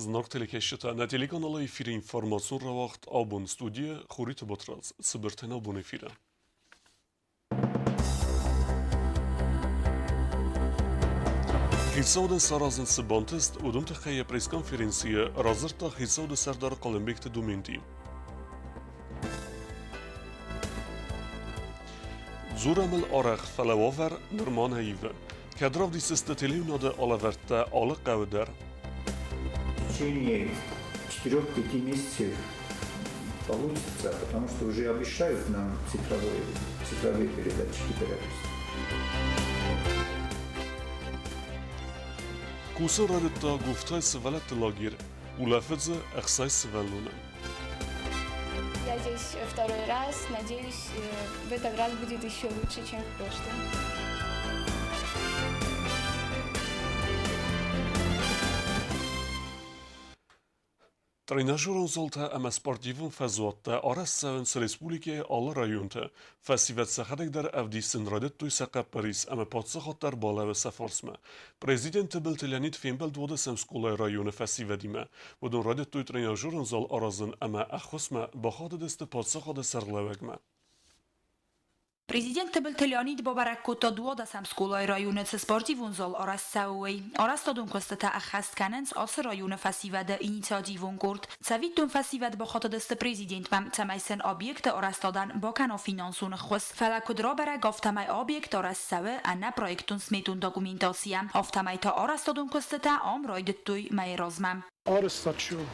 Зынаргъ телекӕсджытӕ, нӕ телеканалы эфиры информацион рауагъд абон студийы Хуриты Батрадз, цыбыртӕн абон эфиры. Хицауадӕн саразын цы бантыст, уыдон тыххӕй йӕ пресс-конференцийы радзырдта хицауады сӕрдар Хъуылымбегты Доменти. Дзурӕм ыл арӕх, фӕлӕ уавӕр нырма нӕ ивы. Кӕд равдисдзысты телеуынады алӕвӕрдтӕ алы хъӕуы дӕр? В течение 4-5 месяцев получится, потому что уже обещают нам цифровые, цифровые передатчики приобрести. Кусын райдыдта Гуфтайы сывӕллӕтты лагерь, улӕфыд дзы 60 сывӕллоны. Я здесь второй раз. Надеюсь, в этот раз будет еще лучше, чем в прошлом. Тренажерон залтӕ ӕмӕ спортивон фӕзуӕттӕ арӕзт цӕуынц республикӕйы алы районты. Фӕсивӕд сӕхӕдӕг дӕр ӕвдисын райдыдтой сӕ хъӕппӕрис ӕмӕ паддзахад дӕр балӕууы сӕ фарсмӕ. Президент Тыбылты Леонид фембӕлд Уодесӕм скъолайы районы фӕсивӕдимӕ. Уыдон райдыдтой тренажерон зал аразын ӕмӕ ӕххуысмӕ бахатыдысты паддзахады сӕргълӕууӕгмӕ. Президент Тыбылты Леонид бабӕрӕг кодта 12-ӕм скъолайы районы цы спортивон зал арӕзт цӕуы, уый. Арӕзтадон куыстытӕ ӕххӕст кӕнынц ацы районы фӕсивӕды инициативон къорд. Цӕвиттон фӕсивӕд бахатыдысты президентмӕ, цӕмӕй сын объекты арӕзтадӕн бакӕна финансон ӕххуыс. Фӕлӕ куыд рабӕрӕг, афтӕмӕй объект арӕзт цӕуы ӕнӕ проектон-сметон документацийӕ. Афтӕмӕй та арӕзтадон куыстытӕ ам райдыдтой мӕйы размӕ. Арӕзтад чи у?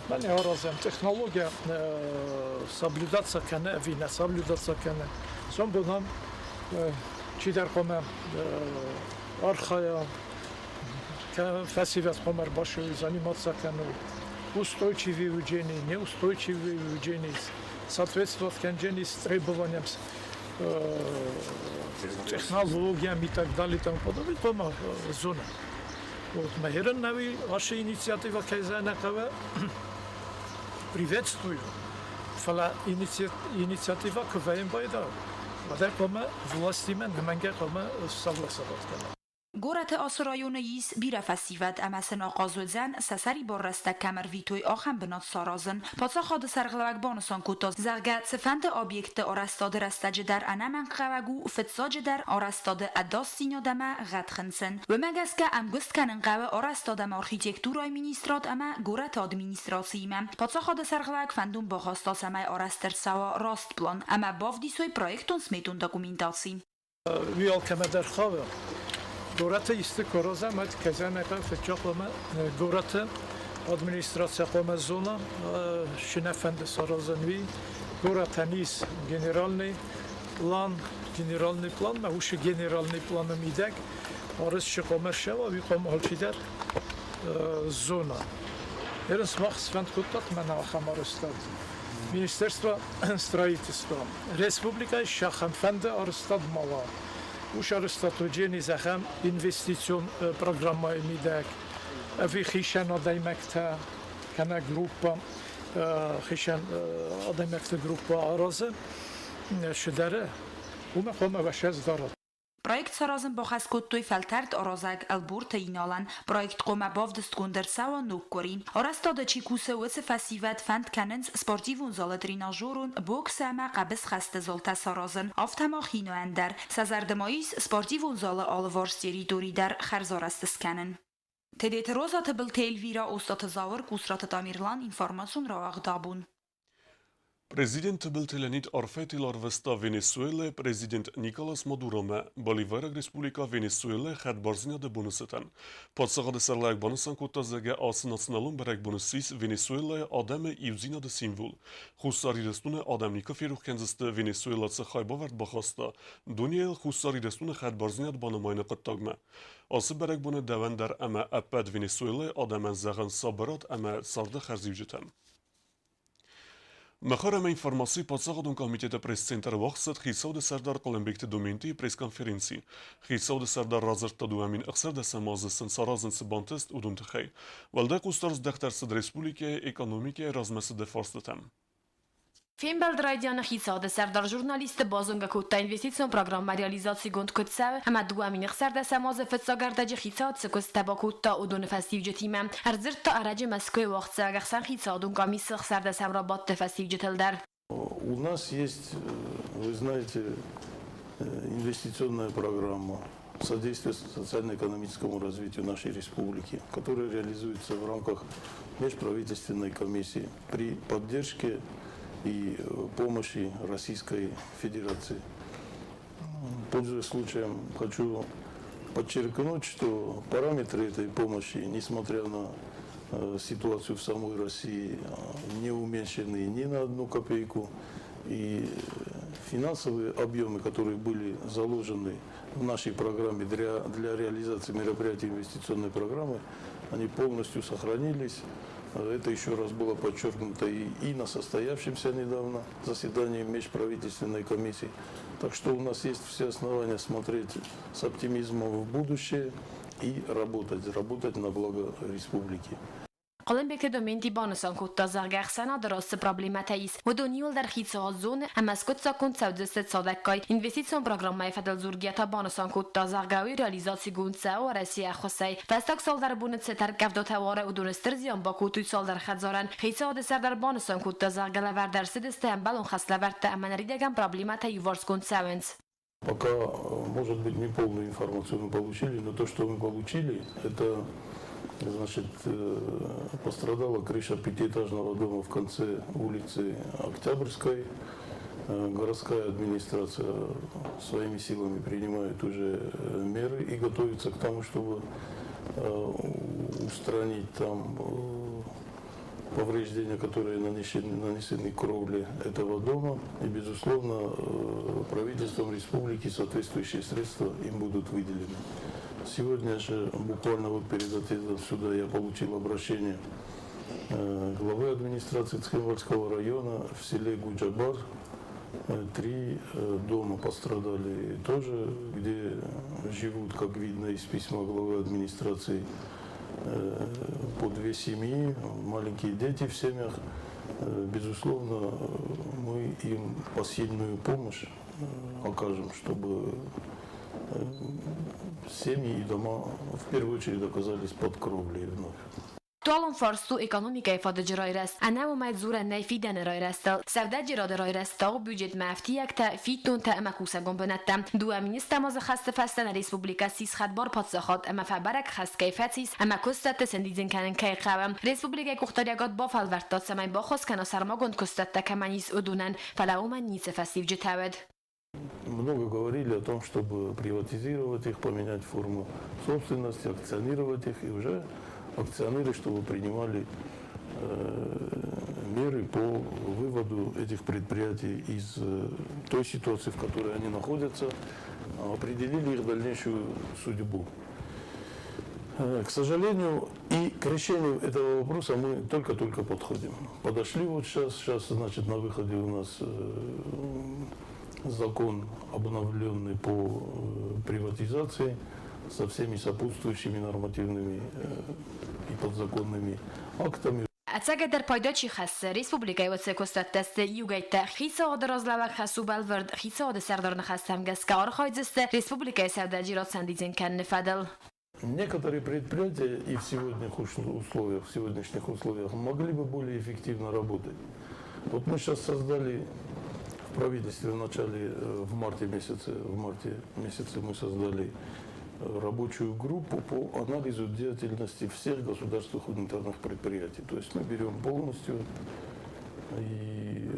Мӕнӕ аразӕм технология соблюдаться кӕны ӕви нӕ соблюдаться кӕны. Сомбон ам чидӕр хъуамӕ архайа, фӕсивӕд хъуамӕ ӕрбацӕуой, заниматься кӕной. Устойчивый ведение, неустойчивый ведение, соответствовать кӕндженис требованиям технологиям и так далее и тому подобное, хъуамӕ зона. Вот Махеран ваша инициатива кӕй приветствую. Фӕлӕ инициатива куы вӕййын пайда, уӕд хъуамӕ властимӕ нӕмӕнгӕй хъуамӕ согласовать кӕна. Горӕты ацы районы ис бирӕ фӕсивӕд ӕмӕ сын ахъаз уыдзӕн, сӕ сӕрибар рӕстӕг кӕм ӕрвитой, ахӕм бынат саразын. Паддзахады сӕргълӕууӕг банысан кодта, зӕгъгӕ, цыфӕнды объектты арӕзтады рӕстӕджы дӕр ӕнӕмӕнгхъӕуӕг у фыццаджыдӕр арӕзтады ӕдасдзинад ӕмӕ гъӕд хынцын. Уымӕ гӕсгӕ ӕмгуыст кӕнын хъӕуы арӕзтад ӕмӕ архитектурӕйы министрад ӕмӕ горӕты администрациимӕ. Паддзахады сӕргълӕууӕг фӕндон бахаста, цӕмӕй арӕзт ӕрцӕуа раст план ӕмӕ бавдисой проектон-сметон документаци. Уый алкӕмӕдӕр хауы. Горӕты исты куы аразӕм, уӕд кӕсӕнӕгӕ фыццаг хъуамӕ горӕты администраци хъуамӕ зона, цы нӕ фӕнды саразын, уый. Горӕтӕн ис генеральный план, генеральный планмӕ, уыцы генеральный планы мидӕг арӕзт цы хъуамӕ ссӕуа, уый хъуамӕ алчидӕр зона. Ерын сымах сфӕнд кодтат мӕнӕ ахӕм арӕзтад. Министерство строительства республикӕйы сӕхӕм фӕнды арӕзтад ма уа. Уыцы арӕзтад уыдзӕни ахӕм инвестицион программӕйы мидӕг, ӕви хицӕн адӕймӕгтӕ кӕнӕ группӕ, хицӕн адӕймӕгты группӕ аразы цыдӕры, уымӕ хъуамӕ вӕсӕз дарат. Проект саразын бахӕс кодтой фӕлтӕрд аразӕг Ӕлборты Иналӕн. Проект хъуамӕ бавдыстгонд ӕрцӕуа ног къуыри. Арӕзтады чи кусы, уыцы фӕсивӕд фӕнд кӕнынц спортивон залы тренажерон, боксы ӕмӕ хъӕбысхӕсты залтӕ саразын, афтӕ ма хиноӕн дӕр. Сӕ зӕрды ма ис спортивон залы алыварс территори дӕр хӕрзарӕзт скӕнын. Тедеты Роза, Тыбылты Эльвирӕ, Остъаты Зауыр, Къусраты Тамерлан, информацион рауагъд абон. Президент Тыбылты Леонид арфӕтыл арвыста Венесуэлӕйы президент Николас Мадуромӕ Боливайраг Республикӕ Венесуэлӕйы хӕдбардзинады боны цытӕн. Паддзахады сӕргълӕууӕг банысан кодта, зӕгъгӕ, ацы националон бӕрӕгбон ссис Венесуэлӕйы адӕмы иудзинады символ. Хуссар Ирыстоны адӕм никуы ферох кӕндзысты Венесуэлӕ цы хайбавӕрд бахаста дунейыл Хуссар Ирыстоны хӕдбардзинад банымайыны хъуыддагмӕ. Ацы бӕрӕгбоны дӕуӕн дӕр ӕмӕ ӕппӕт Венесуэлӕйы адӕмӕн зӕгъын сабырад ӕмӕ царды хӕрзиуджытӕн. Мыхуыр ӕмӕ информацийы паддзахадон комитеты пресс-центры уагъд цыд хицауады сӕрдар Хъуылымбегты Доментийы пресс-конференци. Хицауады сӕрдар радзырдта 2016 азы сын саразын цы бантыст, уыдон тыххӕй. Уӕлдай хъусдард здӕхт ӕрцыд республикӕйы экономикӕйы размӕцыды фарстытӕм. Фембӕлды райдианы хицауады сӕрдар журналистты базонгӕ кодта инвестицион программӕ реализацигонд куыд цӕуы ӕмӕ 2016 азы фыццаг ӕрдӕджы хицауад цы куысттӕ бакодта, уыдоны фӕстиуджытимӕ. Ӕрдзырдта ӕрӕджы Мӕскуыйы уагъдцӕуӕг ӕхсӕнхицауадон къамисы 16-ӕм рабадты фӕстиуджытыл дӕр. У нас есть, вы знаете, инвестиционная программа содействия социально-экономическому развитию нашей республики, которая реализуется в рамках межправительственной комиссии при поддержке и помощи Российской Федерации. Пользуясь случаем, хочу подчеркнуть, что параметры этой помощи, несмотря на ситуацию в самой России, не уменьшены ни на одну копейку. И финансовые объемы, которые были заложены в нашей программе для реализации мероприятий инвестиционной программы, они полностью сохранились. Это еще раз было подчеркнуто и на состоявшемся недавно заседании межправительственной комиссии. Так что у нас есть все основания смотреть с оптимизмом в будущее и работать, работать на благо республики. Хъуылымбегты Доменти банысан кодта, зӕгъгӕ, ӕхсӕнады раз цы проблемӕтӕ ис, уыдон иууылдӕр хицауад зоны ӕмӕ скъуыддзаггонд цӕудзысты цадӕггай. Инвестицион программӕйы фӕдыл дзургӕйӕ та банысан кодта, зӕгъгӕ, уый реализацигонд цӕуы Уӕрӕсейы ӕххуысӕй. Фӕстаг цалдӕр боны цы тӕрккъӕвдатӕ уары, уыдон стыр зиан бакодтой цалдӕр хӕдзарӕн. Хицауады сӕрдар банысан кодта, зӕгъгӕ, лӕвӕрд ӕрцыдысты ӕмбӕлон хӕслӕвӕрдтӕ ӕмӕ ныридӕгӕн проблемӕтӕ иуварсгонд цӕуынц. Пока, может быть, не полную информацию мы получили, но то, что мы получили, это, значит, пострадала крыша пятиэтажного дома в конце улицы Октябрьской. Городская администрация своими силами принимает уже меры и готовится к тому, чтобы устранить там повреждения, которые нанесены кровле этого дома. И, безусловно, правительством республики соответствующие средства им будут выделены. Сегодня же, буквально вот перед отъездом сюда, я получил обращение главы администрации Цхинвальского района в селе Гуджабар. Три дома пострадали тоже, где живут, как видно из письма главы администрации, по две семьи, маленькие дети в семьях. Безусловно, мы им посильную помощь окажем, чтобы семьи и дома в первую очередь оказались под кровлей вновь. Актуалон фарст у экономикӕйы фадыджы райрӕзт. Ӕнӕ уымӕй дзурӕн нӕй фидӕны райрӕзтыл. Сӕудӕджерады райрӕзт та у бюджетмӕ ӕфтиӕгтӕ, фиддонтӕ ӕмӕ кусӕгон бынӕттӕ. 2 000 азы хӕсты фӕстӕ нӕ республикӕ ссис хӕдбар паддзахад ӕмӕ фӕбӕрӕг хӕст кӕй фӕцис ӕмӕ куыстуӕтты сӕндидзын кӕнын кӕй хъӕуы. Республикӕйы къухдариуӕгад бафӕлвӕрдта, цӕмӕй баххуыс кӕна сӕрмагонд куыстуӕттӕ кӕмӕн ис, уыдонӕн, фӕлӕ уымӕн ницы фӕстиуджытӕ уыд. Много говорили о том, чтобы приватизировать их, поменять форму собственности, акционировать их, и уже акционеры, чтобы принимали меры по выводу этих предприятий из той ситуации, в которой они находятся, определили их дальнейшую судьбу. К сожалению, и к решению этого вопроса мы только-только подходим. Подошли вот сейчас, сейчас, значит, на выходе у нас закон, обновленный по приватизации, со всеми сопутствующими нормативными и подзаконными актами. Ӕцӕгӕйдӕр пайда чи хӕссы, республикӕйы уыцы куыстуӕттӕ сты иугӕйттӕ. Хицауады разлӕууӕг хӕс у бӕлвырд. Хицауады сӕрдары ныхӕстӕм гӕсгӕ архайдзысты республикӕйы сӕудӕджерад сӕндидзын кӕныны фӕдыл. Некоторые предприятия и в сегодняшних условиях могли бы более эффективно работать. Вот мы сейчас создали в правительстве в начале, в марте месяце мы создали рабочую группу по анализу деятельности всех государственных унитарных предприятий. То есть мы берем полностью и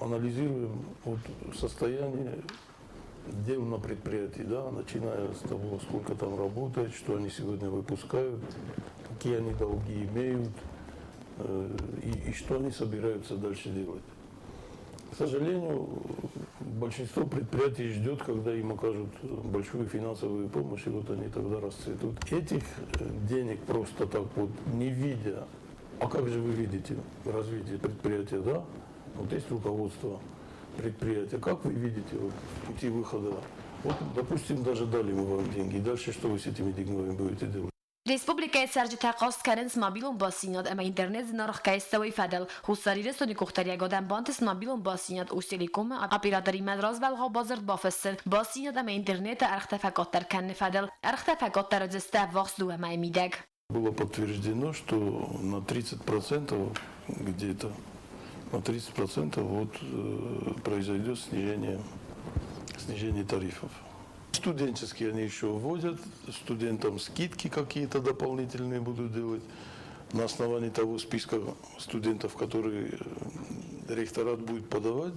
анализируем вот состояние дел на предприятии, да, начиная с того, сколько там работает, что они сегодня выпускают, какие они долги имеют и что они собираются дальше делать. К сожалению, большинство предприятий ждет, когда им окажут большую финансовую помощь, и вот они тогда расцветут. Этих денег просто так вот не видя, а как же вы видите развитие предприятия, да? Вот есть руководство предприятия, как вы видите вот, пути выхода? Вот, допустим, даже дали мы вам деньги, и дальше что вы с этими деньгами будете делать? Республикӕйы цӕрджытӕ хъаст кӕнынц мобилон бастдзинад ӕмӕ интернет зынаргъ кӕй цӕуы фӕдыл. Хуссар Ирыстоны къухдариӕгадӕн бантыст мобилон бастдзинад Остелеком-ы операторимӕ развӕлгъау бадзырд бафыссын бастдзинад ӕмӕ интернеты ӕргътӕ фӕкъаддӕр кӕныны фӕдыл. Ӕргътӕ фӕкъаддӕр уыдзысты ӕввахс 2 мӕйы мидӕг. Было подтверждено, что на 30% где-то, на 30% вот произойдет снижение тарифов. Студенческие они еще вводят, студентам скидки какие-то дополнительные будут делать на основании того списка студентов, которые ректорат будет подавать.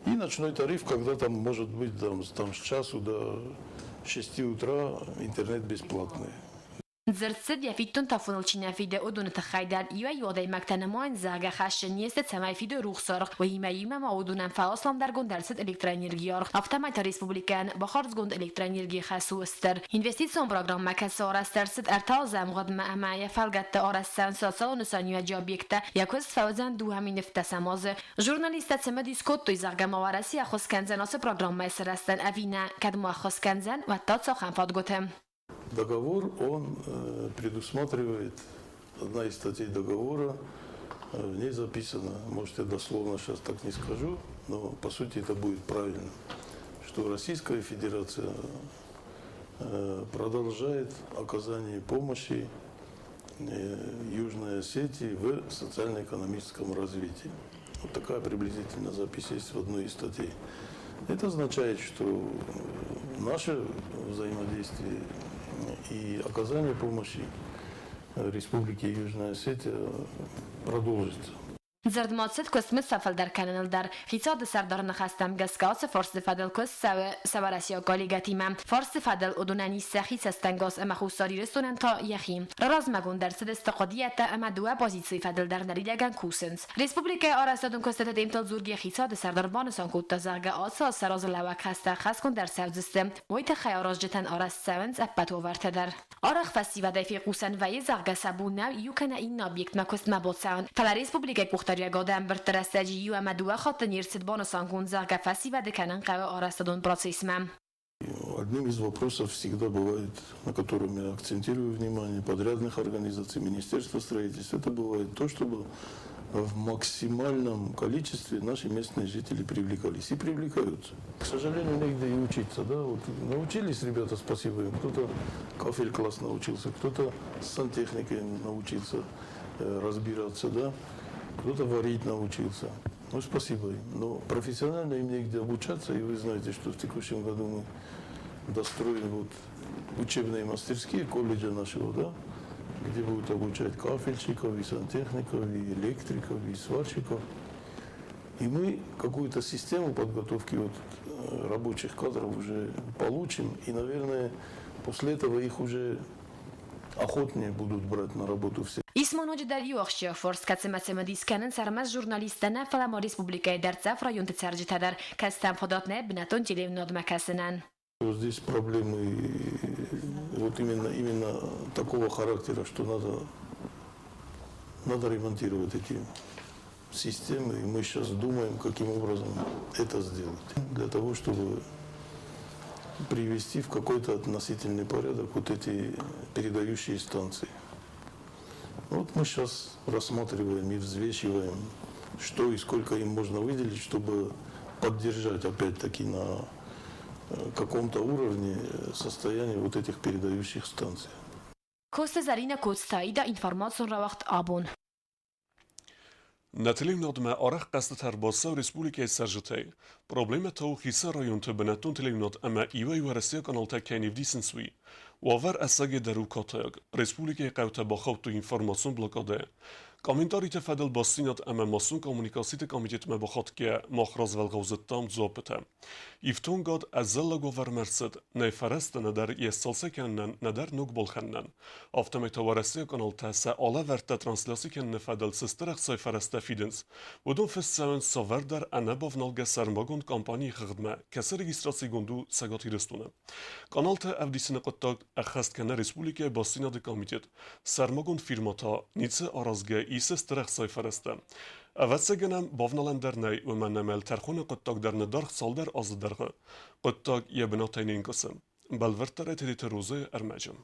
И ночной тариф, когда там может быть там с часу до 6 утра интернет бесплатный. Дзырд цыд, йӕ фиддонтӕ афоныл чи нӕ фиды, уыдоны тыххӕй дӕр. Иуӕй-иу адӕймӕгтӕ нымайынц, зӕгъгӕ, хӕсджын не сты, цӕмӕй фидой рухсы аргъ. Уыимӕ иумӕ ма уыдонӕн фӕасламдӕргонд ӕрцыд электроэнергийы аргъ. Афтӕмӕй та республикӕйӕн бахардзгонд электроэнергийы хӕс у стыр. Инвестицион программӕ, кӕцы арӕзт ӕрцыд ӕртӕ азы ӕмгъуыдмӕ ӕмӕ йӕ фӕлгӕтты арӕзт цӕуынц социалон нысаниуӕджы объекттӕ, йӕ куыст фӕуыдзӕн 2017 азы. Журналисттӕ цымыдис кодтой, зӕгъгӕ ма Уӕрӕсе ӕххуыс кӕндзӕн ацы программӕйы сырӕзтӕн ӕви нӕ. Кӕд ма ӕххуыс кӕндзӕн, уӕд та цахӕм фадгуыты. Договор, он предусматривает, одна из статей договора, в ней записано, может, я дословно сейчас так не скажу, но по сути это будет правильно, что Российская Федерация продолжает оказание помощи Южной Осетии в социально-экономическом развитии. Вот такая приблизительно запись есть в одной из статей. Это означает, что наше взаимодействие и оказание помощи Республике Южная Осетия продолжится. Дзырд ма цыд куыстмызд фӕфылдӕр кӕныныл дӕр. Хицауады сӕрдары ныхӕстӕм гӕсгӕ ацы фарсты фӕдыл куыст цӕуы сӕ уӕрӕсейаг коллегӕтимӕ. Фарсты фӕдыл уыдонӕн ис сӕхи цӕстӕнгас ӕмӕ Хуссар Ирыстонӕн та йӕхи. Раразмӕгонд ӕрцыдысты хъуыдыйӕдтӕ ӕмӕ дыууӕ позицийы фӕдыл дӕр ныридӕгӕн кусынц. Республикӕйы арӕзтадон куыстыты темтыл дзургӕ хицауады сӕрдар банысан кодта, зӕгъгӕ, ацы аз сӕ разылӕууӕг хӕстӕ хӕсгонд ӕрцӕудзысты. Уый тыххӕй аразджытӕн арӕзт цӕуынц ӕппӕт уавӕртӕ дӕр. Арӕх фӕсивӕдӕй фехъусӕн вӕййы, зӕгъгӕ, сӕ бон нӕу иу кӕнӕ иннӕ объектмӕ куыстмӕ бацӕуын. Фӕлӕ республикӕйы къухдариуӕгады ӕмбырдты рӕстӕджы иу ӕмӕ дыууӕ хатты не рцыд банысангонд, зӕгъгӕ, фӕсивӕды кӕнын хъӕуы арӕзтадон процессмӕ. Одним из вопросов всегда бывает, на котором я акцентирую внимание подрядных организаций, Министерства строительства, это бывает то, чтобы в максимальном количестве наши местные жители привлекались и привлекаются. К сожалению, негде и учиться. Да? Вот научились ребята, спасибо им. Кто-то кафель-класс научился, кто-то с сантехникой научился разбираться, да? Кто-то варить научился. Ну, спасибо им. Но профессионально им негде обучаться, и вы знаете, что в текущем году мы достроим вот учебные мастерские колледжа нашего, да, где будут обучать кафельщиков, и сантехников, и электриков, и сварщиков. И мы какую-то систему подготовки вот рабочих кадров уже получим, и, наверное, после этого их уже охотнее будут брать на работу все. Ис ма ноджыдӕр иу ахсджиаг фарст, кӕцымӕ цымыдис кӕнынц ӕрмӕст журналисттӕ нӕ, фӕлӕ ма республикӕйы дӕрддзӕф районты цӕрджытӕ дӕр, кӕцытӕм фадат нӕй бынӕттон телеуынынадмӕ кӕсынӕн. Вот здесь проблемы вот именно такого характера, что надо ремонтировать эти системы, и мы сейчас думаем, каким образом это сделать, для того, чтобы привести в какой-то относительный порядок вот эти передающие станции. Вот мы сейчас рассматриваем и взвешиваем, что и сколько им можно выделить, чтобы поддержать опять-таки на каком-то уровне состояние вот этих передающих станций. Коцты Зӕринӕ, Коцты Аидӕ, информацион рауагъд Абон. Нӕ телеуынадмӕ арӕх хъӕстытӕ ӕрбацӕуы республикӕйы цӕрджытӕй. Проблемӕтӕ у хицӕн районты бынӕттон телеуынад ӕмӕ иуӕй-иу уӕрӕсейаг каналтӕ кӕй не вдисынц, уый. Уавӕр ӕцӕгӕйдӕр у катайаг. Республикӕйы хъӕутӕ бахаудтой информацион блокадӕйы. Комментариты фӕдыл бастдзинад ӕмӕ массон коммуникациты комитетмӕ бахатгӕйӕ мах развӕлгъау зыдтам дзуаппытӕ. Ифтонгад ӕдзӕллаг уавӕрмӕ ӕрцыд, нӕй фӕрӕзтӕ нӕдӕр йе сцалцӕг кӕнынӕн, нӕдӕр ног балхӕнынӕн. Афтӕмӕй та уӕрӕсейаг каналтӕ сӕ алӕвӕрдтӕ трансляци кӕныны фӕдыл цы стыр ӕхцайы фӕрӕзтӕ фидынц, уыдон фыст цӕуынц цавӕрдӕр ӕнӕбавналгӕ сӕрмагонд компанийы хыгъдмӕ, кӕцы регистрацигонд у Цӕгат Ирыстоны. Каналтӕ ӕвдисыны хъуыддаг ӕххӕст кӕны республикӕйы бастдзинады комитет. Сӕрмагонд фирмӕ та ницы аразгӕ исы стыр ӕхцайы фӕрӕзтӕ. Ӕвӕццӕгӕн ӕм бавналӕн дӕр нӕй, уымӕн ӕмӕ тӕрхоны хъуыддаг дӕр ныддаргъ цалдӕр азы дӕргъы. Хъуыддаг йӕ бынатӕй не нкъуысы. Бӕлвырддӕр Тедеты Розӕйы ӕрмӕджы.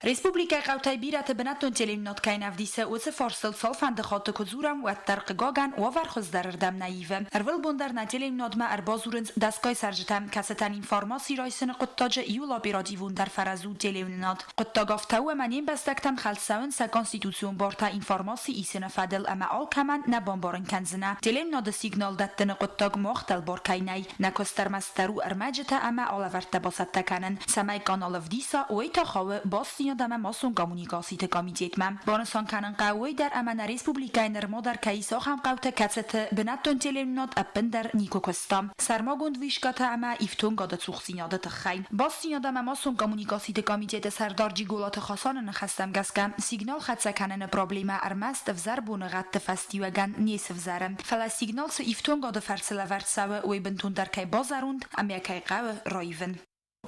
Республикӕйы хъӕутӕй бирӕты бынӕттон телеуынынад кӕй нӕ ӕвдисы, уыцы фарстыл цалфӕнды хатты куы дзурӕм, уӕддӕр, хъыгагӕн, уавӕр хуыздӕрырдӕм нӕ ивы. Ӕрвылбон дӕр нӕ телеуынынадмӕ ӕрбадзурынц дӕсгай цӕрджытӕ, кӕцытӕн информаци райсыны хъуыддаджы иууыл оперативондӕр фӕрӕз у телеуынынад. Хъуыддаг афтӕ у, ӕмӕ не мбӕстӕгтӕм хӕлд цӕуынц сӕ конституцион бартӕ информаци исыны фӕдыл ӕмӕ алкӕмӕн нӕ бамбарын кӕндзынӕ, телеуынынады сигнал дӕттыны хъуыддаг мах дӕлбар кӕй нӕй. Нӕ куыст ӕрмӕстдӕр у ӕрмӕджытӕ ӕмӕ алӕвӕрдтӕ бацӕттӕ кӕнын, цӕмӕй канал ӕвдиса, уый та хауы бастдзинад ӕмӕ массон коммуникациты комитетмӕ. Банысан кӕнын хъӕуы уый дӕр, ӕмӕ нӕ республикӕйы нырма дӕр кӕй ис ахӕм хъӕутӕ, кӕцыты бынӕттон телеуынынад ӕппындӕр никуы куыста сӕрмагонд вышкӕтӕ ӕмӕ ифтонгады цухдзинады тыххӕй. Бастдзинад ӕмӕ массон коммуникациты комитеты сӕрдар Джиголаты Хасаны ныхӕстӕм гӕсгӕ, сигнал хӕццӕ кӕныны проблемӕ ӕрмӕст ӕвзӕр боныгъӕдты фӕстиуӕгӕн не сывзӕры, фӕлӕ сигнал цы ифтонгады фӕрцы лӕвӕрд цӕуы, уый бынтондӕр кӕй базӕронд ӕмӕ кӕй хъӕуы раивын.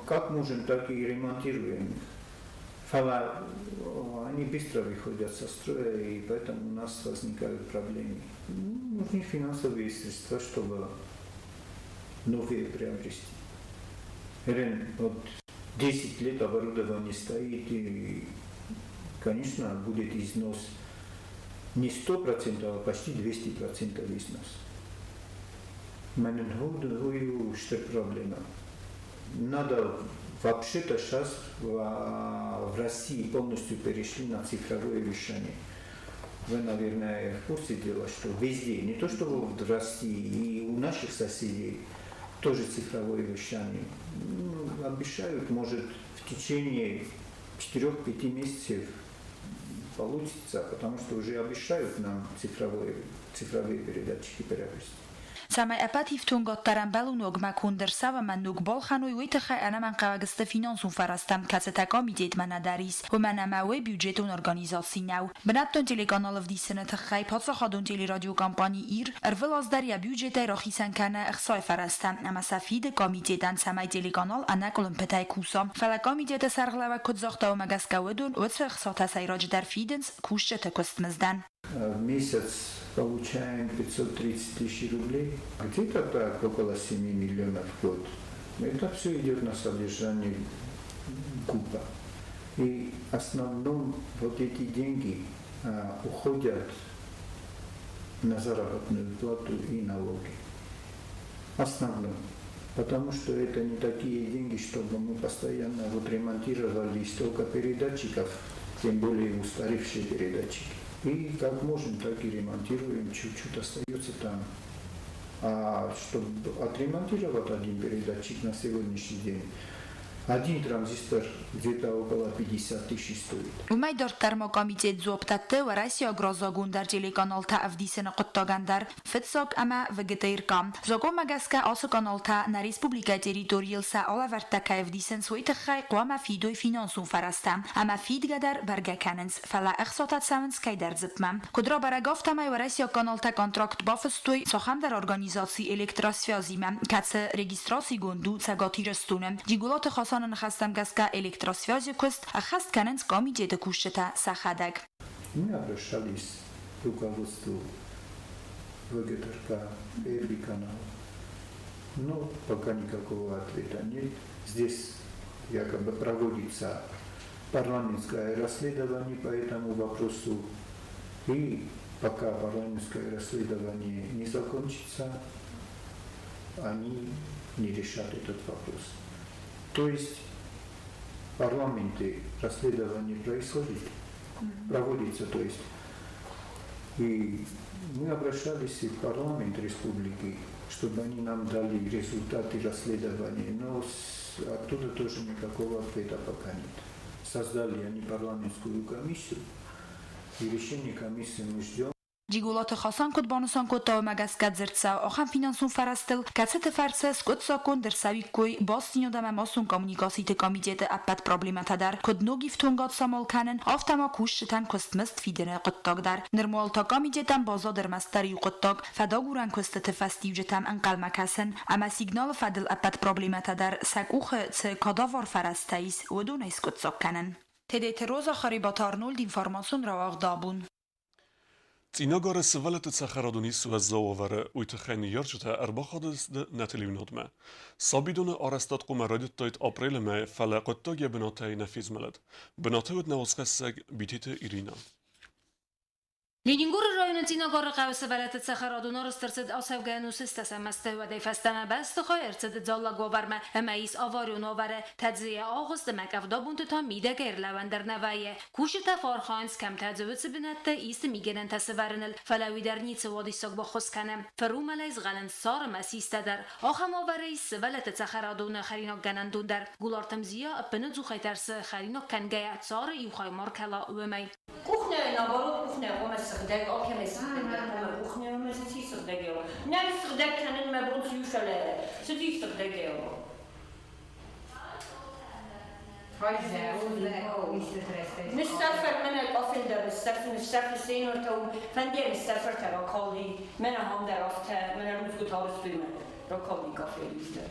Как можем, так и ремонтируем. Фӕлӕ они быстро выходят со строя, и поэтому у нас возникают проблемы. Нужны финансовые средства, чтобы новые приобрести. Рен, вот 10 лет оборудование стоит, и, конечно, будет износ не 100%, а почти 200% износ. Мӕнӕн уый у стыр проблемӕ. Надо вообще-то сейчас в России полностью перешли на цифровое вещание. Вы, наверное, в курсе дела, что везде, не то что в России, и у наших соседей тоже цифровое вещание. Ну, обещают, может, в течение 4-5 месяцев получится, потому что уже обещают нам цифровые передатчики приобрести. Цӕмӕй ӕппӕт ифтонгад дӕр ӕмбӕлон уагмӕ конд ӕрцӕуа ӕмӕ ног балхӕной, уый тыххӕй ӕнӕмӕнгхъӕуӕг сты финансон фӕрӕзтӕ, кӕцытӕ комитетмӕ нӕдӕр ис, уымӕн ӕмӕ уый бюджетон организаци нӕу. Бынӕттон телеканал ӕвдисыны тыххӕй паддзахадон телерадиокомпани Ир ӕрвылаз дӕр йӕ бюджетӕй рахицӕн кӕны ӕхцайы фӕрӕзтӕ ӕмӕ сӕ фиды комитетӕн, цӕмӕй телеканал ӕнӕкъуылымпытӕй куса. Фӕлӕ комитеты сӕргълӕууӕг куыд загъта, уымӕ гӕсгӕ уыдон уыцы ӕхцатӕ сӕйраджыдӕр фидынц кусджыты куыстмыздӕн. В месяц получаем 530 тысяч рублей, где-то так около 7 миллионов в год. Это все идет на содержание ГУПа. И в основном вот эти деньги уходят на заработную плату и налоги. Основном. Потому что это не такие деньги, чтобы мы постоянно вот ремонтировали столько передатчиков, тем более устаревшие передатчики. И как можем, так и ремонтируем, чуть-чуть остается там. А чтобы отремонтировать один передатчик на сегодняшний день, один транзистор где-то около 50 тысяч стоит. Уымӕй дарддӕр ма комитет дзуапп дӕтты уӕрӕсейаг раззагондӕр телеканалтӕ ӕвдисыны хъуыддагӕн дӕр, Фыццаг ӕмӕ ВГТРК. Закъонмӕ гӕсгӕ ацы каналтӕ нӕ республикӕйы территорийыл сӕ алӕвӕрдтӕ кӕй ӕвдисынц, уый тыххӕй хъуамӕ фидой финансон фӕрӕзтӕ. Ӕмӕ фидгӕ дӕр бӕргӕ кӕнынц, фӕлӕ ӕхцатӕ цӕуынц кӕйдӕр дзыпмӕ. Куыд рабӕрӕг, афтӕмӕй уӕрӕсейаг каналтӕ контракт бафыстой цахӕмдӕр организаци Электросвязь-имӕ, кӕцы регистрацигонд у Цӕгат Ирыстоны. Джиголаты Хасаны ныхӕстӕм гӕсгӕ Электросвязь-ы куыст ӕххӕст кӕнынц комитеты кусджытӕ сӕхӕдӕг. Мы обращались к руководству ВГТРК, Первый канал, но пока никакого ответа нет. Здесь якобы проводится парламентское расследование по этому вопросу. И пока парламентское расследование не закончится, они не решат этот вопрос. То есть в парламенте расследование происходит, проводится, то есть. И мы обращались и в парламент республики, чтобы они нам дали результаты расследования, но оттуда тоже никакого ответа пока нет. Создали они парламентскую комиссию, и решение комиссии мы ждем. Джиголаты Хасан куыд банысан кодта, уымӕ гӕсгӕ дзырд цӕуы ахӕм финансон фӕрӕзтыл, кӕцыты фӕрцы скъуыддзаггонд ӕрцӕуиккой бастдзинад ӕмӕ массон коммуникациты комитеты ӕппӕт проблемӕтӕ дӕр, куыд ног ифтонгад самал кӕнын, афтӕ ма кусджытӕн куыстмызд фидыны хъуыддаг дӕр. Нырма уал та комитетӕн баззад ӕрмӕстдӕр иу хъуыддаг – фӕдагурӕн куыстыты фӕстиуджытӕм ӕнхъӕлмӕ кӕсын ӕмӕ сигналы фӕдыл ӕппӕт проблемӕтӕ дӕр сӕ къухы цы кадавар фӕрӕзтӕ ис, уыдонӕй скъуыддзаг кӕнын. Тедеты Роза, Харебаты Арнольд, информацион рауагъд абон. Цъинагары сывӕллӕтты цӕхӕрадон ис уӕззау уавӕры, уый тыххӕй ныййарджытӕ ӕрбахадысты нӕ телеуынадмӕ. Сабидоны арӕзтад хъуамӕ райдыдтаид апрелы мӕйы, фӕлӕ хъуыддаг йӕ бынатӕй нӕ фезмӕлыд. Бынаты уыд нӕ уацхӕссӕг Битеты Иринӕ. Ленингоры районы Цъинагары хъӕуы сывӕллӕтты цӕхӕрадон арӕзт ӕрцыд ацӕугӕ ӕнусы стӕсӕм азты. Уӕдӕй фӕстӕмӕ бӕстыхай ӕрцыд дзаллаг уавӕрмӕ ӕмӕ ис аварион уавӕры. Тӕдзыйӕ агъуыст ӕмӕ къӕвдабонты та мидӕгӕй ӕрлӕууӕн дӕр нӕ вӕййы. Кусджытӕ фӕархайынц, кӕм тӕдзы, уыцы бынӕтты исты мигӕнӕнтӕ сӕвӕрыныл, фӕлӕ уый дӕр ницы уадиссаг баххуыс кӕны. Фырумӕлӕй згъӕлынц цар ӕмӕ систӕ дӕр. Ахӕм уавӕры ис сывӕллӕтты цӕхӕрадоны хӕринаггӕнӕндон дӕр. Гуларты Мзия ӕппынӕдзухӕй тӕрсы, хӕринаг кӕнгӕйӕ цары иу хай ма ркӕла, уымӕй. Кухняйы наоборот кухня хъуамӕ сыгъдӕг, алкӕмӕй сыгъдӕгдӕр хъуамӕ кухня ӕмӕ цыди сыгъдӕгӕй уа. Нӕ сыгъдӕг кӕнын мӕ бон цы у, фӕлӕ цыди сыгъдӕгӕй уа. Ныссӕрфӕн мӕнӕ къафел дӕр ныссӕрф, ныссӕрф сенортӕ фӕндиа ныссӕрфӕртӕ ракалди, мӕнӕ хам дӕр афтӕ, мӕнӕ рудзгуытӕ арызтой мӕ ракалди къафел дӕр.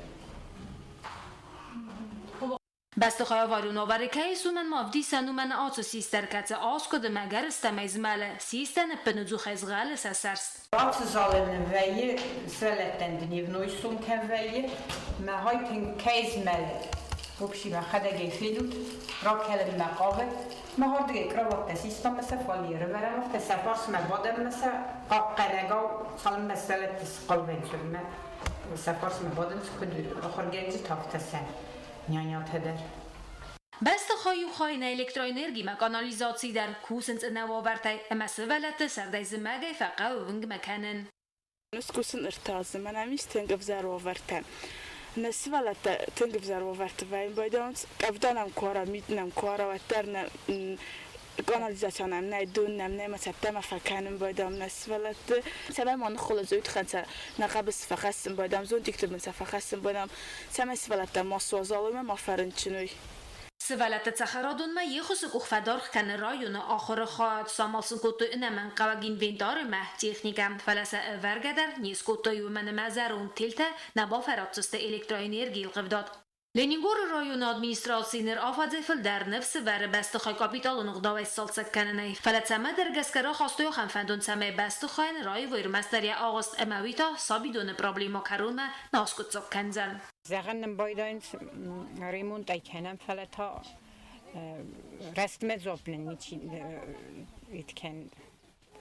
Бӕстыхай аварион уавӕры кӕй ис, уымӕн ма ӕвдисӕн у мӕнӕ ацы систӕр, кӕцы аскъуыд ӕмӕ ӕгӕрыстӕмӕй змӕлы, систӕн ӕппынӕдзухӕй згъӕлы сӕ сӕрст. Ацы залы вӕййы сывӕллӕттӕн дневной сон кӕм вӕййы, мӕ хай тынг кӕй змӕлы. Вообще мӕхӕдӕгӕй фенут, ракӕлынмӕ хъавы. Мӕ ардыгӕй кроваттӕ систам ӕмӕ сӕ фалейы рывӕрӕм, афтӕ сӕ фарсмӕ бадӕм ӕмӕ сӕ хъахъхъӕнӕгау цалынмӕ сывӕллӕтты схъал вӕййынц, уӕдмӕ сӕ фарсмӕ бадынц, куыд ахуыргӕнджытӕ, афтӕ сӕ нянятӕ дӕр. Бӕстыхай иу хай нӕ электроэнергимӕ канализаци дӕр кусынц ӕнӕ уавӕртӕй ӕмӕ сывӕллӕтты сӕрдӕй-зымӕгӕй фӕхъӕуы уынгмӕ кӕнын. Скусын ӕртадзы, мӕнӕ ам ис тынг ӕвзӕр уавӕртӕ. Нӕ сывӕллӕттӕ тынг ӕвзӕр уавӕрты вӕййынц, байдайынц къӕвда нӕм куы уара, мит нӕм куы уара, уӕддӕр нӕ канализаци нӕм нӕй, дон нӕм нӕй, ӕмӕ цӕттӕмӕ фӕкӕнын байдайӕм нӕ сывӕллӕтты. Цӕмӕй ма ныххуылыдз, уый тыххӕн сӕ нӕ хъӕбысы фӕхӕссын байдайӕм, зонтикты бын сӕ фӕхӕссын байдайӕм, цӕмӕй сывӕллӕттӕ ма суазал уой ӕмӕ ма фӕрынчын уой. Сывӕллӕтты цӕхӕрадонмӕ ехусы къух фӕдаргъ кӕны районы ахуыры хайад, самал сын кодтой ӕнӕмӕнгхъӕуӕг инвентар ӕмӕ техникӕ, фӕлӕ сӕ ӕвӕргӕ дӕр не скодтой, уымӕн ӕмӕ зӕронд телтӕ нӕ бафӕратдзысты электроэнергийы ӕлхъывдад. Ленингоры районы администраци ныр афӕдзӕй фылдӕр ныфс ӕвӕры бӕстыхай капиталон ӕгъдауӕй сцалцӕг кӕнынӕй, фӕлӕ цӕмӕдӕр гӕсгӕ рахастой ахӕм фӕндон, цӕмӕй бӕстыхайӕн раивой ӕрмӕстдӕр йӕ агъуыст ӕмӕ уый та сабидоны проблемӕ кӕронмӕ нӕ аскъуыддзаг кӕндзӕн. Зӕгъӕн нын байдайынц, ремонт ӕй кӕнӕм, фӕлӕ та рӕстмӕ дзуапп нын ничи кӕны.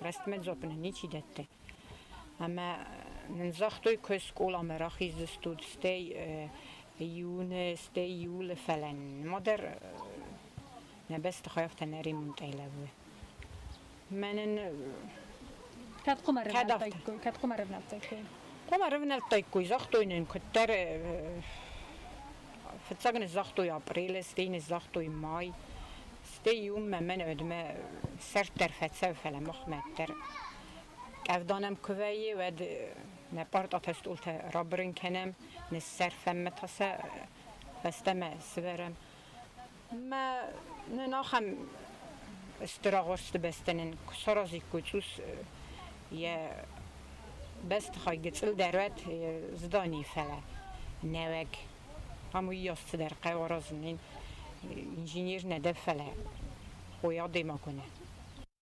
Рӕстмӕ дзуапп нын ничи дӕтты. Ӕмӕ нын загътой, куы скъоламӕ рахиздзыстут, стӕй июны, стӕй июлы, фӕлӕ нымадӕр нӕ бӕстыхай афтӕ нӕ ремонтӕй лӕууы. Мӕнӕн Кӕд хъуамӕ рывнӕлдтаиккой? Кӕд хъуамӕ рывнӕлдтаиккой? Хъуамӕ рывнӕлдтаиккой, загътой нын, куыддӕр фыццаг ныццагътой апрелы, стӕй ныццагътой май. Стӕй иумӕ мӕн уӕдмӕ сӕрд дӕр фӕцӕуы, фӕлӕ махмӕ дӕр къӕвда нӕм куы вӕййы, уӕд нӕ партатӕ стъолтӕ рабырын кӕнӕм, ныссӕрфӕм ӕмӕ та сӕ фӕстӕмӕ сывӕрӕм. Мӕ нын ахӕм стыр агъуысты бӕстӕ нын куы саразиккой цъус йӕ бӕстыхай гыццыл дӕр уӕд зданийы, фӕлӕ нӕуӕг ам уыйас цыдӕр хъӕуы аразын инженер нӕ дӕ, фӕлӕ хой адӕймаг у нӕ.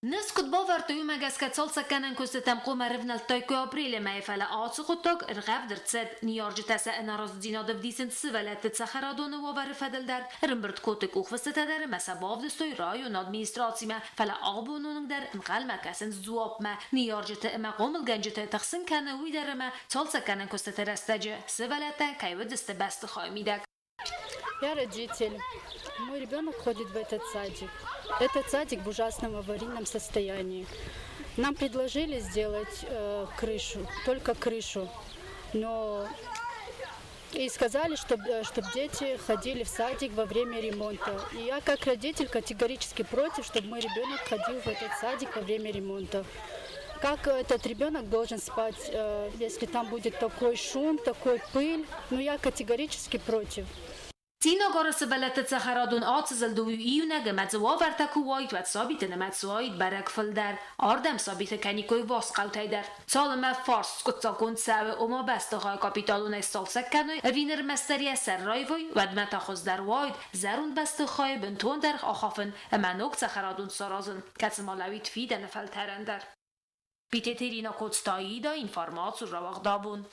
Ныфс куыд бавӕрдтой, уымӕ гӕсгӕ цалцӕггӕнӕн куыстытӕм хъуамӕ рывнӕлдтаиккой апрелы мӕйы, фӕлӕ ацы хъуыддаг ӕргъӕвд ӕрцыд. Ныййарджытӕ сӕ ӕнӕразыдзинад ӕвдисынц сывӕллӕтты цӕхӕрадоны уавӕры фӕдыл дӕр, ӕрӕмбырд кодтой къухфыстытӕ дӕр ӕмӕ сӕ бавдыстой районы администрацимӕ, фӕлӕ абоны онг дӕр ӕнхъӕлмӕ кӕсынц дзуапмӕ. Ныййарджыты ӕмӕ хъомылгӕнджыты тыхсын кӕны уый дӕр ӕмӕ цалцӕггӕнӕн куыстыты рӕстӕджы сывӕллӕттӕ кӕй уыдысты бӕстыхайы мидӕг. Я родитель. Мой ребенок ходит в этот садик. Этот садик в ужасном аварийном состоянии. Нам предложили сделать крышу, только крышу. Но и сказали, чтобы чтоб дети ходили в садик во время ремонта. И я как родитель категорически против, чтобы мой ребенок ходил в этот садик во время ремонта. Как этот ребенок должен спать, если там будет такой шум, такой пыль? Ну, я категорически против. Цъинагары сывӕллӕтты цӕхӕрадон ацызылд у иунӕг ӕмӕ дзы уавӕртӕ куы уаид, уӕд сабиты нымӕц уаид бӕрӕг фылдӕр. Ардӕм сабиты кӕниккой Васхъӕутӕй дӕр. Цалынмӕ фарст скъуыддзаггонд цӕуы, ома бӕстыхай капиталонӕй сцалцӕг кӕной ӕви нырмӕстдӕр йӕ сӕр раивой, уӕдмӕ та хуыздӕр уаид зӕронд бӕстыхайы бынтондӕр ахафын ӕмӕ ног цӕхӕрадон саразын, кӕцы ма лӕууид фидӕны фӕлтӕрӕн дӕр. Битеты Ирина, Коцты Аида, информацион рауагъдабон.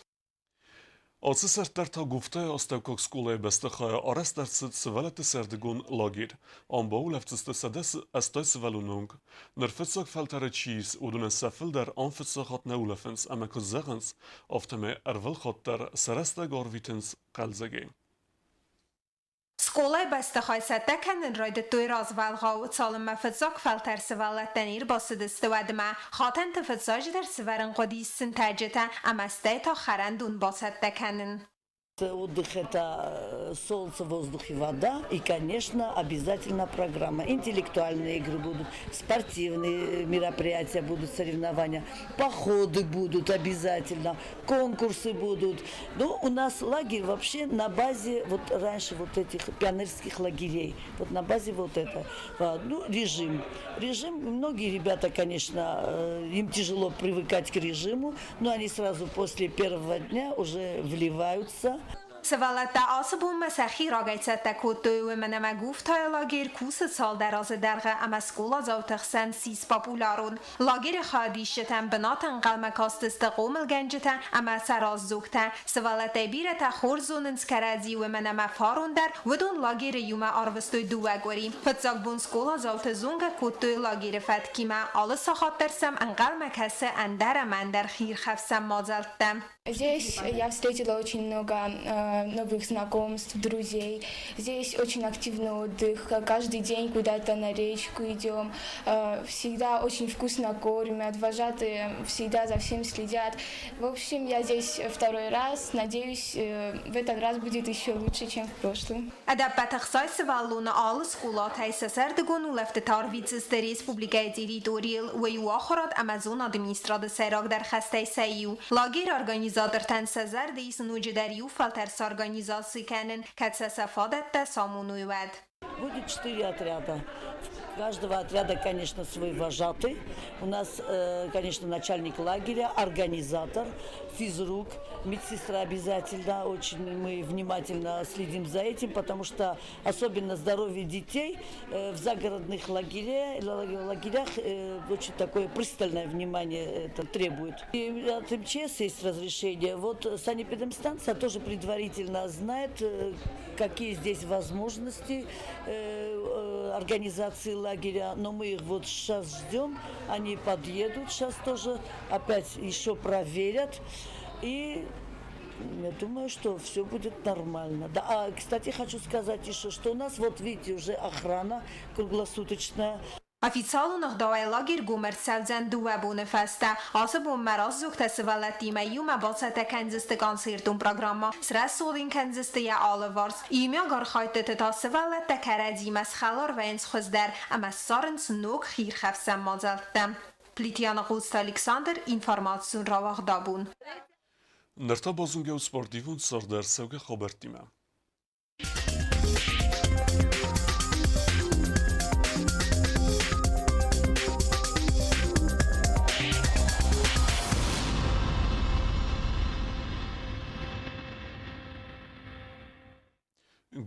Ацы сӕрд дӕр та Гуфтайы астӕуккаг скъолайы бӕстыхайы арӕзт ӕрцыд сывӕллӕтты сӕрдыгон лагерь. Ам баулӕфдзысты 180 сывӕллоны онг. Ныр фыццаг фӕлтӕры чи ис, уыдонӕн сӕ фылдӕр ам фыццаг хатт нӕ улӕфынц ӕмӕ куыд зӕгъынц, афтӕмӕй ӕрвылхатт дӕр сӕ рӕстӕг арвитынц хъӕлдзӕгӕй. Скъолайы бӕстыхай цӕттӕ кӕнын райдыдтой развӕлгъау, цалынмӕ фыццаг фӕлтӕр сывӕллӕттӕн ӕрбацыдысты, уӕдмӕ. Хатӕнты фыццаджыдӕр сывӕрын хъуыдис сынтӕджытӕ ӕмӕ стӕй та хӕрӕндон бацӕттӕ кӕнын. Отдых – это солнце, воздух и вода. И, конечно, обязательно программа. Интеллектуальные игры будут, спортивные мероприятия будут, соревнования, походы будут обязательно, конкурсы будут. Ну, у нас лагерь вообще на базе вот раньше вот этих пионерских лагерей. Вот на базе вот это. Ну, режим. Режим, многие ребята, конечно, им тяжело привыкать к режиму, но они сразу после первого дня уже вливаются. Сывӕллӕттӕ ацы бонмӕ сӕхи рагӕй цӕттӕ кодтой, уымӕн ӕмӕ Гуфтайы лагерь кусы цалдӕр азы дӕргъы ӕмӕ скъоладзауты хсӕн ссис популярон. Лагеры хайадисджытӕм бынат ӕнхъӕлмӕ кастысты хъомылгӕнджытӕ ӕмӕ сӕ раздзогтӕ. Сывӕллӕттӕй бирӕтӕ хорз зонынц кӕрӕдзи, уымӕн ӕмӕ фарон дӕр уыдон лагеры иумӕ арвыстой дыууӕ къуыри. Фыццаг бон скъоладзауты зонгӕ кодтой лагеры фӕткимӕ, алы сахат дӕр сӕм ӕнхъӕлмӕ кӕсы ӕндӕр ӕмӕ ӕндӕр хиирхӕфсӕн мадзӕлттӕ. Здесь я встретила очень много новых знакомств, друзей. Здесь очень активный отдых. Каждый день куда-то на речку идем. Всегда очень вкусно кормят. Вожатые всегда за всем следят. В общем, я здесь второй раз. Надеюсь, в этот раз будет еще лучше, чем в прошлый. Ӕдӕппӕт 60 сывӕллоны алы скъолатӕй сӕ сӕрдыгон улӕфтыты арвитдзысты республикӕйы территорийыл, уый у ахуырад ӕмӕ зонады министрады сӕйрагдӕр хӕстӕй сӕ иу. Лагеры организатортӕн сӕ зӕрды ис ноджыдӕр иу фӕлтӕр сорганизаци кӕнын, кӕд сӕ сӕ фадӕттӕ самоной, уӕд. Будет четыре отряда. Каждого отряда, конечно, свой вожатый. У нас, конечно, начальник лагеря, организатор, физрук, медсестра обязательно. Очень мы внимательно следим за этим, потому что особенно здоровье детей в загородных лагерях очень такое пристальное внимание это требует. И от МЧС есть разрешение. Вот санэпидемстанция тоже предварительно знает, какие здесь возможности организации лагеря, но мы их вот сейчас ждем, они подъедут сейчас тоже, опять еще проверят, и я думаю, что все будет нормально. Да, а, кстати, хочу сказать еще, что у нас, вот видите, уже охрана круглосуточная. Официалон ӕгъдауӕй лагерь гом ӕрцӕудзӕн дыууӕ боны фӕстӕ. Ацы бонмӕ раздзогтӕ сывӕллӕттимӕ иумӕ бацӕттӕ кӕндзысты концертон программӕ, срӕсугъд ын кӕндзысты йӕ алыварс. Иумиаг архайдтыты та сывӕллӕттӕ кӕрӕдзимӕ схӕлар вӕййынц хуыздӕр ӕмӕ ссарынц ног хиирхӕфсӕн мадзӕлттӕ. Плитъяны Хъуцты Александр, информацион рауагъдабон. Ныр та базонгӕ у спортивон царды ӕрцӕугӕ хабӕрттимӕ.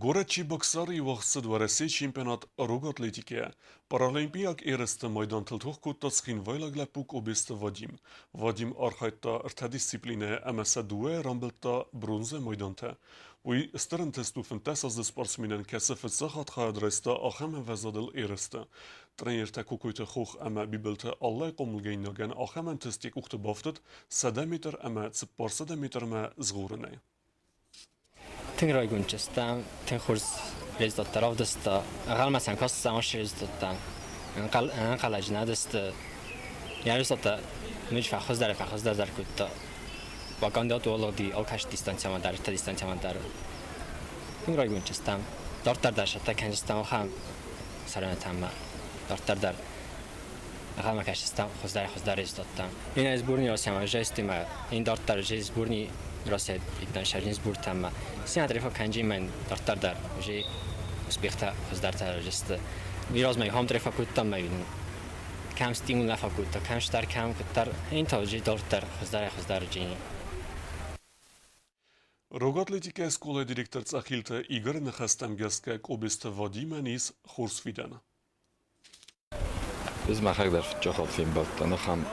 Горӕт Чебоксары уагъд цыд Уӕрӕсейы чемпионат рог атлетикӕйӕ. Паралимпиаг ерысты майдантыл тох кодта цхинвайлаг лӕппу Къобесты Вадим. Вадим архайдта ӕртӕ дисциплинӕйы ӕмӕ сӕ дыууӕйӕ рамбылдта бронзӕ майдантӕ. Уый стыр ӕнтыст у 15 азы спортсменӕн, кӕцы фыццаг хатт хайад райста ахӕм ӕмвӕзадыл ерысты. Тренертӕ Кокойты Хох ӕмӕ Бибылты Аллайы хъомылгӕнинагӕн ахӕм ӕнтыст йӕ къухты бафтыд 100 метр ӕмӕ 400 метрмӕ згъорынӕй. Тынг райгонд стӕм, тынг хорз результаттӕ равдыста. Ӕнхъӕлмӕ сӕм кастыстӕм ацы результаттӕм. Ӕнхъӕлӕджы нӕ уыдысты. Йӕ результаттӕ ноджы фӕхуыздӕрӕй-фӕхуыздӕр кодта. Бакандидат уӕлыгъди алкӕцы дистанцӕмӕ дӕр, ӕртӕ дистанцӕмӕ дӕр. Тынг райгонд стӕм. Дарддӕр дӕр цӕттӕ кӕндзыстӕм ахӕм соревнованиятӕм дарддӕр дӕр ӕнхъӕлмӕ кӕсдзыстӕм хуыздӕрӕй-хуыздӕр результаттӕм. Ин сборный Россия жестимӕ, ин дарддӕр сборный Россия итнан сбортӕмӕ. Сенат рефа кӕнджимӕн дарддӕр дӕр уже успехтӕ хуыздӕртӕ сты. Размӕ хам рефа кодтам мӕ кӕм стимул нӕ фӕкодта, кӕм стар, кӕм куыддӕр. Ин та уже дарддӕр хуыздӕрӕй-хуыздӕр джини. Рог атлетикӕйы скъолайы директор Цъӕхилты Игоры ныхӕстӕм гӕсгӕ Къобесты Вадимӕн ис хорз фидӕн. Ӕз мӕхӕдӕг дӕр фыццаг хатт фембӕлдтӕн ахӕм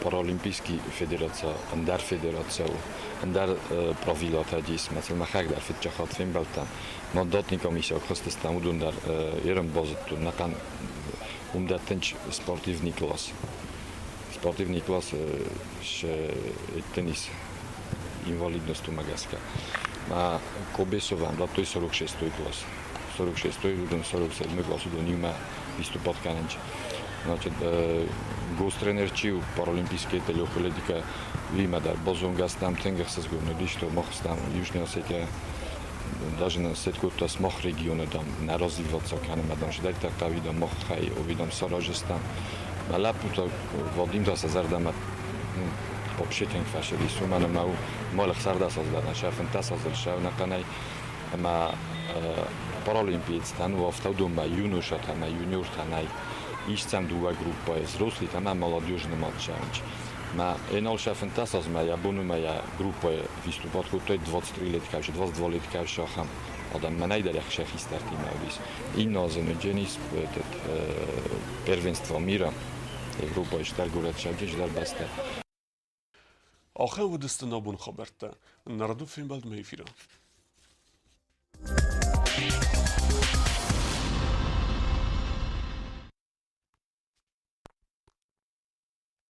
паралимпийский федераци, ӕндӕр федераци у, ӕндӕр правилатӕ ис. Мӕцӕл мӕхӕдӕг дӕр фыццаг хатт фембӕлдтӕн. Мандатный комиссия хызтыстӕм, уыдон дӕр ерын базыдтон. Нӕхъӕн уым дӕр тынч спортивный класс. Спортивный класс теннис инвалидностумӕ гӕсгӕ. Ма Кобесовӕн радтой 46-й класс. 46-й уыдон 47-й класс уыдон иумӕ выступать кӕнынц. Значит, гостренер чи у паралимпийский легкоатлетика, уыимӕ дӕр базонгӕ стӕм, тынг ӕхсызгон уыдис, что мах стӕм Южный Осетия даже на сет кодта мах регионы дам нӕ развиваться кӕнӕм, дам сидӕрддӕр хъӕуи дам мах хай, ови дам саразыстӕм. Мӕ лӕппутӕ Вадим та сӕ зӕрдӕмӕ вообще тынг фӕцыдис, уымӕн ӕмӕ у мӕлых сӕрдасӕдзы сӕ фынддӕсазыл сӕ ӕнӕхъӕнӕй ӕмӕ паралимпиецтӕн у афтӕ уыдонмӕ юношатӕ ӕмӕ юниортӕ нӕй. Ис сӕм дыууӕ группӕйы, взрослыйтӕ ӕмӕ молодежы нымад цӕуынц. Мӕ энал сӕ 15 азмӕ йӕ бон у мӕ йӕ группӕйы выступать кодтой 23 лет кӕсы, 22 лет кӕсы ахӕм адӕм. Мӕнӕй дӕр сӕ хистӕртимӕ уыдис. Иннӕ азы ныдженис этот первенство мира Европӕйы стӕр горӕт Сӕвджынджы дӕр бӕстӕ. Ахӕм уыдысты нӕ бон хабӕрттӕ. Нӕ радон фембӕлдмӕ эфиры.